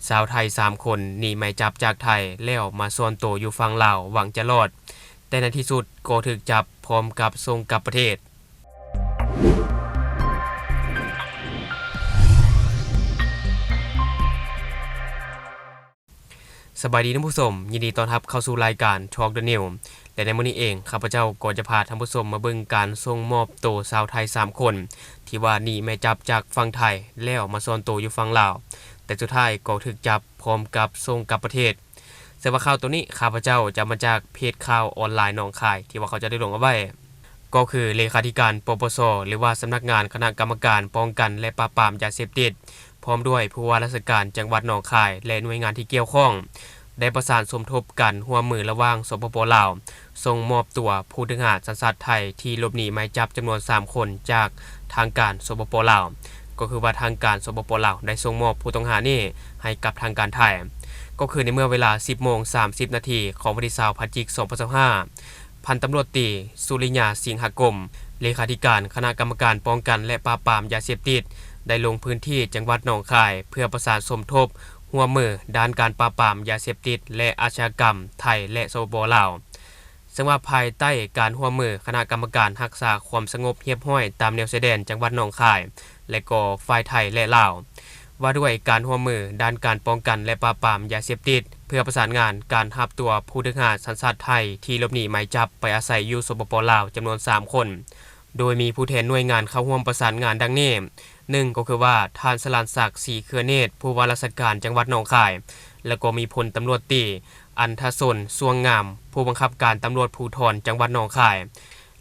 ຊາວໄທສາມຄົນໜີໝາຍຈັບຈາກໄທ ແລ້ວມາຊ່ອນໂຕຢູ່ຝັ່ງລາວຫວັງຈະລອດ, ແຕ່ໃນທີ່ສຸດກໍຖືກຈັບພ້ອມກັບສົ່ງກັບປະເທດ. ສະບາຍດີທ່ານຜູ້ຊົມ, ຍິນດີຕ້ອນຮັບເຂົ້າສູ່ລາຍການ Talk the News ແລະ ໃນມື້ນີ້ເອງ ຂ້າພະເຈົ້າກໍຈະພາທ່ານຜູ້ຊົມມາເບິ່ງການສົ່ງມອບໂຕຊາວໄທສາມຄົນ ທີ່ວ່າໜີໝາຍຈັບຈາກຝັ່ງໄທ ແລ້ວມາຊ່ອນໂຕຢູ່ຝັ່ງລາວ, ແຕ່ສຸດທ້າຍກໍຖືກຈັບພ້ອມກັບສົ່ງກັບປະເທດ. ເຊິ່ງວ່າຂ່າວໂຕນີ້ ຂ້າພະເຈົ້າຈະເອົາມາຈາກເພຈຂ່າວອອນລາຍໜອງຄາຍ ທີ່ວ່າເຂົາເຈົ້າໄດ້ລົງເອົາໄວ້ ກໍຄືເລຂາທິການ ປປສ ຫຼືວ່າສຳນັກງານຄະນະກຳມະການປ້ອງກັນ ແລະ ປາບປາມຢາເສບຕິດ ພ້ອມດ້ວຍຜູ້ວ່າລາຊະການຈັງຫວັດໜອງຄາຍ ແລະ ໜ່ວຍງານທີ່ກ່ຽວຂ້ອງ ໄດ້ປະສານສົມທົບກັນຮ່ວມມືລະຫວ່າງ ສປປ ລາວ ສົ່ງມອບຕົວຜູ້ຕ້ອງຫາສັນຊາດໄທທີ່ຫຼົບໜີໝາຍຈັບຈຳນວນສາມຄົນຈາກທາງການ ສປປ ລາວ, ກໍຄືວ່າທາງການ ສປປ ລາວ ໄດ້ສົ່ງມອບຜູ້ຕ້ອງຫານີ້ໃຫ້ກັບທາງການໄທ, ກໍຄືໃນເມື່ອເວລາສິບໂມງສາມສິບນາທີຂອງວັນທີຊາວ ພະຈິກ ສອງພັນຊາວຫ້າ ພັນຕຳຫຼວດຕີ ສຸລິຍາ ສິງຫະກົມ ເລຂາທິການຄະນະກຳມະການປ້ອງກັນ ແລະ ປາບປາມຢາເສບຕິດ ໄດ້ລົງພື້ນທີ່ຈັງຫວັດໜອງຄາຍ ເພື່ອປະສານສົມທົບຮ່ວມມືດ້ານການປາບປາມຢາເສບຕິດ ແລະ ອາຊະຍາກຳໄທ ແລະ ສປປ ລາວ. ເຊິ່ງວ່າພາຍໃຕ້ການຮ່ວມມືຄະນະກຳມະການຮັກສາຄວາມສະຫງົບຮຽບຮ້ອຍຕາມແນວຊາຍແດນຈັງຫວັດໜອງຄາຍ ແລະ ກໍຝ່າຍໄທ ແລະ ລາວ ວ່າດ້ວຍການຮ່ວມມືດ້ານການປ້ອງກັນ ແລະ ປາບປາມຢາເສບຕິດ ເພື່ອປະສານງານການຮັບຕົວຜູ້ຖືກຫາສັນຊາດໄທທີ່ຫຼົບໜີໝາຍຈັບໄປອາໄສຢູ່ ສປປ ລາວ ຈຳນວນສາມຄົນ, ໂດຍມີຜູ້ແທນໜ່ວຍງານເຂົ້າຮ່ວມປະສານງານດັ່ງນີ້, ໜຶ່ງ ກໍຄືວ່າ ທ່ານ ສະຫຼານສັກ ສີເຄືອເນດ ຜູ້ວ່າລາຊະການຈັງຫວັດໜອງຄາຍ, ແລ້ວກໍມີພົນຕຳຫຼວດຕີ ອັນທະຊົນ ຊ່ວງງາມ ຜູ້ບັງຄັບການຕຳຫຼວດພູທອນຈັງຫວັດໜອງຄາຍ,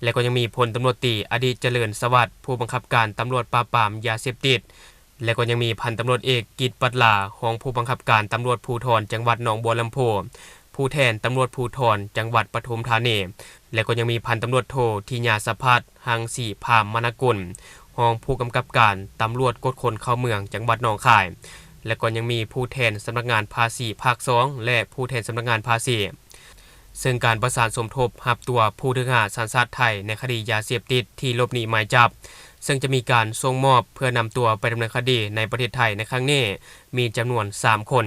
ແລະ ກໍຍັງມີພົນຕຳຫຼວດຕີ ອະດີດ ຈະເລີນສະຫວັດ ຜູ້ບັງຄັບການຕຳຫຼວດປາບປາມຢາເສບຕິດ, ແລະ ກໍຍັງມີພັນຕຳຫຼວດເອກ ກິດ ປັດລາ ຮອງຜູ້ບັງຄັບການຕຳຫຼວດພູທອນຈັງຫວັດໜອງບົວລຳພູ, ຜູ້ແທນຕຳຫຼວດພູທອນຈັງຫວັດປະທຸມທານີ, ແລະ ກໍຍັງມີພັນຕຳຫຼວດໂທ ທິຍາສະພັດ ຮັງສີພາມມະນະກຸນ ຮອງຜູ້ກຳກັບການຕຳຫຼວດກວດຄົນເຂົ້າເມືອງຈັງຫວັດໜອງຄາຍ, ແລະ ກໍຍັງມີຜູ້ແທນສຳນັກງານພາສີພາກສອງ ແລະ ຜູ້ແທນສຳນັກງານພາສີ. ເຊິ່ງການປະສານສົມທົບຮັບຕົວຜູ້ຖືກຫາສັນຊາດໄທໃນຄະດີຢາເສບຕິດທີ່ຫຼົບໜີໝາຍຈັບ, ເຊິ່ງຈະມີການສົ່ງມອບເພື່ອນຳຕົວໄປດຳເນີນຄະດີໃນປະເທດໄທໃນຄັ້ງນີ້ ມີຈຳນວນສາມຄົນ.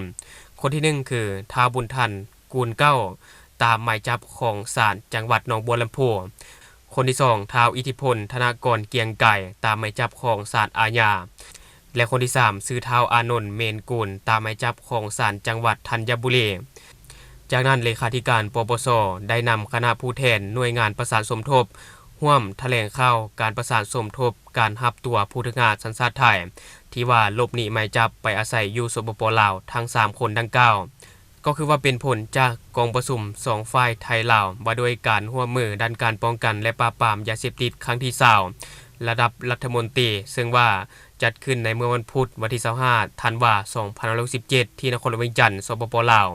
ຄົນທີໜຶ່ງ ຄື ທ້າວ ບຸນທັນ ກູນເກົ້າ ຕາມໝາຍຈັບຂອງສານຈັງຫວັດໜອງບົວລຳພູ, ຄົນທີສອງ ທ້າວ ອິດທິພົນ ທະນະກອນ ກຽງໄກ ຕາມໝາຍຈັບຂອງສານອາຍາ ແລະ ຄົນທີສາມ ຊື່ ທ້າວ ອານົນ ເມນກຸນ ຕາມໝາຍຈັບຂອງສານຈັງຫວັດທັນຍະບູລີ. ຈາກນັ້ນ ເລຂາທິການ ປປສ ໄດ້ນຳຄະນະຜູ້ແທນໜ່ວຍງານປະສານສົມທົບ ຮ່ວມຖະແຫຼງຂ່າວການປະສານສົມທົບການຮັບຕົວຜູ້ຖືກຫາສັນຊາດໄທ ທີ່ວ່າຫຼົບໜີໝາຍຈັບໄປອາໄສຢູ່ ສປປ ລາວ ທັງສາມຄົນດັ່ງກ່າວ. ກໍຄືວ່າເປັນຜົນຈາກກອງປະຊຸມສອງຝ່າຍໄທ-ລາວ ວ່າດ້ວຍການຮ່ວມມືດ້ານການປ້ອງກັນ ແລະ ປາບປາມຢາເສບຕິດຄັ້ງທີຊາວ ລະດັບລັດຖະມົນຕີ ເຊິ່ງວ່າຈັດຂຶ້ນໃນມື້ວັນພຸດ ວັນທີຊາວຫ້າ ທັນວາ ສອງພັນຫ້າຮ້ອຍຫົກສິບເຈັດ ທີ່ນະຄອນຫຼວງວຽງຈັນ ສປປ ລາວ,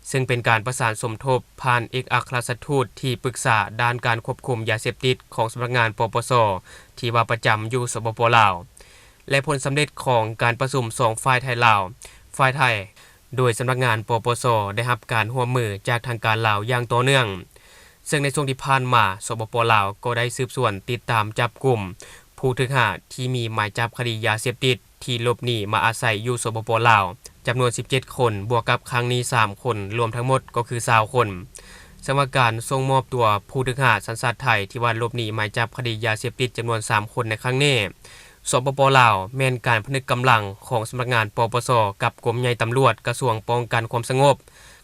ເຊິ່ງເປັນການປະສານສົມທົບຜ່ານເອກອັກຄະລັດຖະທູດທີ່ປຶກສາດ້ານການຄວບຄຸມຢາເສບຕິດຂອງສຳນັກງານ ປປສ ທີ່ວ່າປະຈຳຢູ່ ສປປ ລາວ ແລະ ຜົນສຳເລັດຂອງການປະຊຸມສອງຝ່າຍໄທ-ລາວ, ຝ່າຍໄທ ໂດຍສຳນັກງານ ປປສ ໄດ້ຮັບການຮ່ວມມືຈາກທາງການລາວຢ່າງຕໍ່ເນື່ອງ, ເຊິ່ງໃນຊ່ວງທີ່ຜ່ານມາ ສປປ ລາວ ກໍໄດ້ສືບສວນຕິດຕາມຈັບກຸມຜູ້ຖືກຫາທີ່ມີໝາຍຈັບຄະດີຢາເສບຕິດທີ່ຫຼົບໜີມາອາໄສຢູ່ ສປປ ລາວ ຈຳນວນສິບເຈັດຄົນ, ບວກກັບຄັ້ງນີ້ສາມຄົນ, ລວມທັງໝົດກໍຄືຊາວຄົນ. ສຳລັບການສົ່ງມອບຕົວຜູ້ຖືກຫາສັນຊາດໄທທີ່ວ່າຫຼົບໜີໝາຍຈັບຄະດີຢາເສບຕິດຈຳນວນສາມຄົນໃນຄັ້ງນີ້, ສປປ ລາວ ແມ່ນການຜະນຶກກຳລັງຂອງສຳນັກງານ ປປສ ກັບກົມໃຫຍ່ຕຳຫຼວດ ກະຊວງປ້ອງກັນຄວາມສະຫງົບ,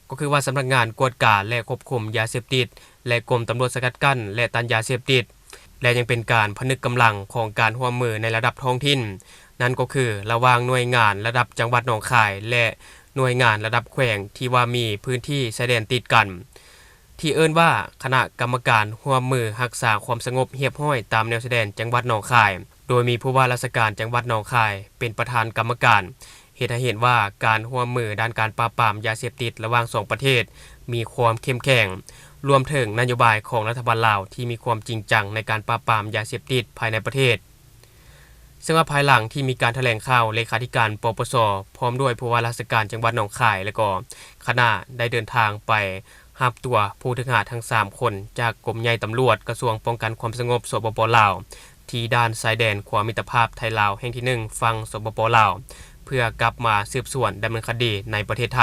ກໍຄືວ່າສຳນັກງານກວດກາ ແລະ ຄວບຄຸມຢາເສບຕິດ ແລະ ກົມຕຳຫຼວດສະກັດກັ້ນ ແລະ ຕ້ານຢາເສບຕິດ ແລະ ຍັງເປັນການຜະນຶກກຳລັງຂອງການຮ່ວມມືໃນລະດັບທ້ອງຖິ່ນ, ນັ້ນກໍຄືລະຫວ່າງໜ່ວຍງານລະດັບຈັງຫວັດໜອງຄາຍ ແລະ ໜ່ວຍງານລະດັບແຂວງທີ່ວ່າມີພື້ນທີ່ຊາຍແດນຕິດກັນ. ທີ່ເອີ້ນວ່າຄະນະກຳມະການຮ່ວມມືຮັກສາຄວາມສະຫງົບຮຽບຮ້ອຍຕາມແນວຊາຍແດນຈັງຫວັດໜອງຄາຍ, ໂດຍມີຜູ້ວ່າລາຊະການຈັງຫວັດໜອງຄາຍເປັນປະທານກຳມະການ, ເຮັດໃຫ້ເຫັນວ່າການຮ່ວມມືດ້ານການປາບປາມຢາເສບຕິດລະຫວ່າງສອງປະເທດມີຄວາມເຂັ້ມແຂງ, ລວມເຖິງນະໂຍບາຍຂອງລັດຖະບານລາວທີ່ມີຄວາມຈິງຈັງໃນການປາບປາມຢາເສບຕິດພາຍໃນປະເທດ. ເຊິ່ງວ່າພາຍຫຼັງທີ່ມີການຖະແຫຼງຂ່າວ, ເລຂາທິການ ປປສ ພ້ອມດ້ວຍຜູ້ວ່າລາຊະການຈັງຫວັດໜອງຄາຍ ແລະ ກໍຄະນະໄດ້ເດີນທາງໄປຮັບຕົວຜູ້ຖືກຫາທັງສາມຄົນຈາກກົມໃຫຍ່ຕຳຫຼວດ ກະຊວງປ້ອງກັນຄວາມສະຫງົບ ສປປ ລາວ ທີ່ດ່ານຊາຍແດນຂົວມິດຕະພາບໄທ-ລາວແຫ່ງທີໜຶ່ງ ຝັ່ງ ສປປ ລາວ, ເ ເພື່ອກັບມາສືບສວນດຳເນີນຄະດີໃນປະເທດໄທ.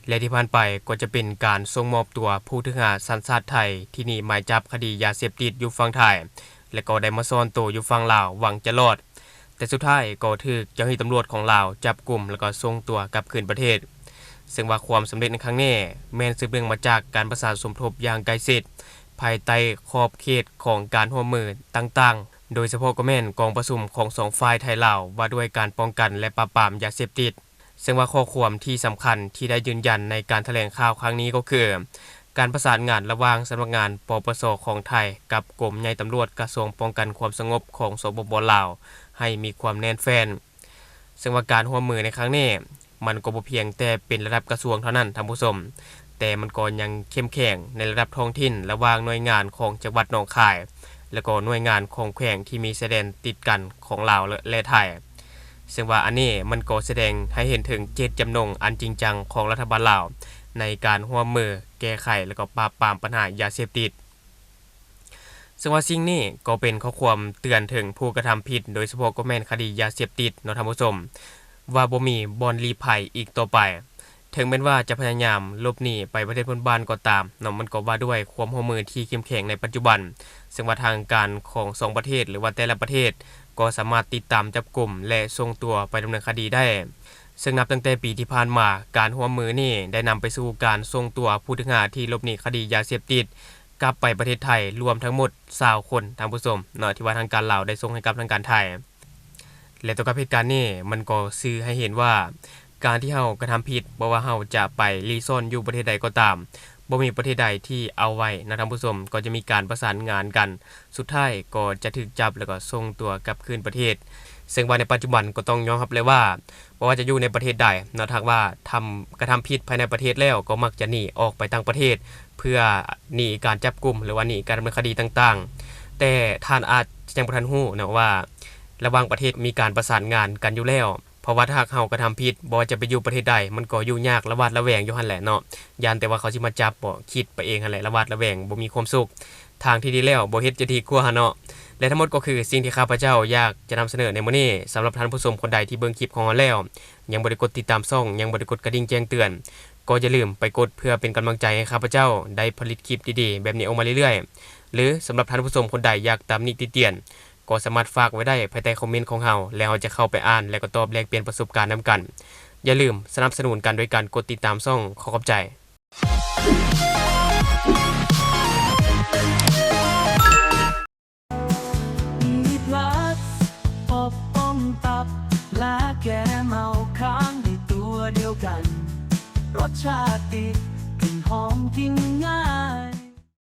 ແລະ ທີ່ຜ່ານໄປກໍຈະເປັນການສົ່ງມອບຕົວຜູ້ຖືກຫາສັນຊາດໄທທີ່ໜີໝາຍຈັບຄະດີຢາເສບຕິດຢູ່ຝັ່ງໄທ ແລະ ກໍໄດ້ມາຊ້ອນໂຕຢູ່ຝັ່ງລາວຫວັງຈະລອດ, ແຕ່ສຸດທ້າຍກໍຖືກເຈົ້າໜ້າທີ່ຕຳຫຼວດຂອງລາວຈັບກຸມ ແລ້ວກໍສົ່ງຕົວກັບຄືນປະເທດ. ເຊິ່ງວ່າຄວາມສຳເລັດໃນຄັ້ງນີ້ແມ່ນສືບເນື່ອງມາຈາກການປະສານສົມທົບຢ່າງໃກ້ຊິດ ພາຍໃຕ້ຂອບເຂດຂອງການຮ່ວມມືຕ່າງໆ, ໂດຍສະເພາະກໍແມ່ນກອງປະຊຸມຂອງສອງຝ່າຍໄທ-ລາວ ວ່າດ້ວຍການປ້ອງກັນ ແລະ ປາບປາມຢາເສບຕິດ. ເຊິ່ງວ່າຂໍ້ຄວາມທີ່ສຳຄັນທີ່ໄດ້ຢືນຢັນໃນການຖະແຫຼງຂ່າວຄັ້ງນີ້ກໍຄື ການປະສານງານລະຫວ່າງສຳນັກງານ ປປສ ຂອງໄທ ກັບກົມໃຫຍ່ຕຳຫຼວດກະຊວງປ້ອງກັນຄວາມສະຫງົບຂອງ ສປປ ລາວ ໃຫ້ມີຄວາມແໜ້ນແຟ້ນ. ເຊິ່ງວ່າການຮ່ວມມືໃນຄັ້ງນີ້ ມັນກໍບໍ່ພຽງແຕ່ເປັນລະດັບກະຊວງເທົ່ານັ້ນທ່ານຜູ້ຊົມ, ແຕ່ມັນກໍຍັງເຂັ້ມແຂງໃນລະດັບທ້ອງຖິ່ນ ລະຫວ່າງໜ່ວຍງານຂອງຈັງຫວັດໜອງຄາຍ ແລະ ກໍໜ່ວຍງານຂອງແຂວງທີ່ມີຊາຍແດນຕິດກັນຂອງລາວ ແລະ ແລະ ໄທ. ເຊິ່ງວ່າອັນນີ້ມັນກໍສະແດງໃຫ້ເຫັນເຖິງເຈດຈຳນົງອັນຈິງຈັງຂອງລັດຖະບານລາວ ໃນການຮ່ວມມືແກ້ໄຂ ແລະ ກໍປາບປາມບັນຫາຢາເສບຕິດ. ເຊິ່ງວ່າສິ່ງນີ້ກໍເປັນຂໍ້ຄວາມເຕືອນເຖິງຜູ້ກະທຳຜິດ, ໂດຍສະເພາະກໍແມ່ນຄະດີຢາເສບຕິດເນາະທ່ານຜູ້ຊົມ, ວ່າບໍ່ມີບ່ອນຫຼີ້ໄພອີກຕໍ່ໄປ. ເຖິງແມ່ນວ່າຈະພະຍາຍາມຫຼົບໜີໄປປະເທດເພື່ອນບ້ານກໍຕາມເນາະ, ມັນກໍວ່າດ້ວຍຄວາມຮ່ວມມືທີ່ເຂັ້ມແຂງໃນປັດຈຸບັນ, ເຊິ່ງວ່າທາງການຂອງສອງປະເທດ ຫຼືວ່າແຕ່ລະປະເທດ ກໍສາມາດຕິດຕາມຈັບກຸມ ແລະ ສົ່ງຕົວໄປດຳເນີນຄະດີໄດ້. ເຊິ່ງນັບຕັ້ງແຕ່ປີທີ່ຜ່ານມາ, ການຮ່ວມມືນີ້ໄດ້ນຳໄປສູ່ການສົ່ງຕົວຜູ້ຖືກຫາທີ່ຫຼົບໜີຄະດີຢາເສບຕິດກັບໄປປະເທດໄທ ລວມທັງໝົດຊາວຄົນ, ທ່ານຜູ້ຊົມເນາະ, ທີ່ວ່າທາງການລາວໄດ້ສົ່ງໃຫ້ກັບທາງການໄທ. ແລະ ຕໍ່ກັບເຫດການນີ້ ມັນກໍສື່ໃຫ້ເຫັນວ່າ ການທີ່ເຮົາກະທຳຜິດ, ບໍ່ວ່າເຮົາຈະໄປລີ້ຊ່ອນຢູ່ປະເທດໃດກໍຕາມ, ບໍ່ມີປະເທດໃດທີ່ເອົາໄວ້ນະທ່ານຜູ້ຊົມ, ກໍຈະມີການປະສານງານກັນ, ສຸດທ້າຍກໍຈະຖືກຈັບ ແລ້ວກໍສົ່ງຕົວກັບຄືນປະເທດ. ເຊິ່ງວ່າໃນປັດຈຸບັນກໍຕ້ອງຍອມຮັບເລີຍວ່າ ບໍ່ວ່າຈະຢູ່ໃນປະເທດໃດເນາະ, ຖ້າຫາກວ່າທຳ ກະທຳຜິດພາຍໃນປະເທດແລ້ວ ກໍມັກຈະໜີອອກໄປຕ່າງປະເທດ ເພື່ອໜີການຈັບກຸມ ຫຼືວ່າໜີການດຳເນີນຄະດີຕ່າງໆ. ແຕ່ທ່ານອາດຈະຍັງບໍ່ທັນຮູ້ເນາະວ່າ ລະຫວ່າງປະເທດມີການປະສານງານກັນຢູ່ແລ້ວ, ເພາະວ່າຖ້າຫາກເຮົາກະທຳຜິດ ບໍ່ວ່າຈະໄປຢູ່ປະເທດໃດ ມັນກໍຢູ່ຍາກລະຫວາດລະແວງຢູ່ຫັ້ນແຫຼະເນາະ, ຢ້ານແຕ່ວ່າເຂົາຊິມາຈັບບໍ, ຄິດໄປເອງຫັ້ນແຫຼະ, ລະຫວາດລະແວງ, ບໍ່ມີຄວາມສຸກ. ທາງທີ່ດີແລ້ວບໍ່ເຮັດຈະດີກວ່າເນາະ. ແລະ ທັງໝົດກໍຄືສິ່ງທີ່ຂ້າພະເຈົ້າຢາກຈະນຳສະເໜີໃນມື້ນີ້. ສຳລັບທ່ານຜູ້ຊົມຄົນໃດທີ່ເບິ່ງຄລິບຂອງເຮົາແລ້ວ ຍັງບໍ່ໄດ້ກົດຕິດຕາມຊ່ອງ, ຍັງບໍ່ໄດ້ກົດກະດິ່ງແຈ້ງເຕືອນ, ກໍຢ່າລືມໄປກົດເພື່ອເປັນກຳລັງໃຈໃຫ້ຂ້າພະເຈົ້າໄດ້ຜະລິດຄລິບດີໆແບບນີ້ອອກມາເລື້ອຍໆ. ຫຼື ສຳລັບທ່ານຜູ້ຊົມຄົນໃດຢາກຕຳໜິຕິຕຽນ, ກໍສາມາດຝາກໄວ້ໄດ້ພາຍໃຕ້ຄອມເມັນຂອງເຮົາ, ແລ້ວເຮົາຈະເຂົ້າໄປອ່ານ ແລະ ກໍຕອບແລກປ່ຽນປະສົບການນຳກັນ. ຢ່າລືມສະໜັບສະໜູນກັນໂດຍການກົດຕິດຕາມຊ່ອງ. ຂໍຂອບໃຈ. ມີພລັສ ປົກປ້ອງຕັບ ແລະ ແກ້ເມົາຄ້າງໃນຕົວດຽວກັນ. ລົດຊາດດີ ກິ່ນຫອມ ກິນງ່າຍ.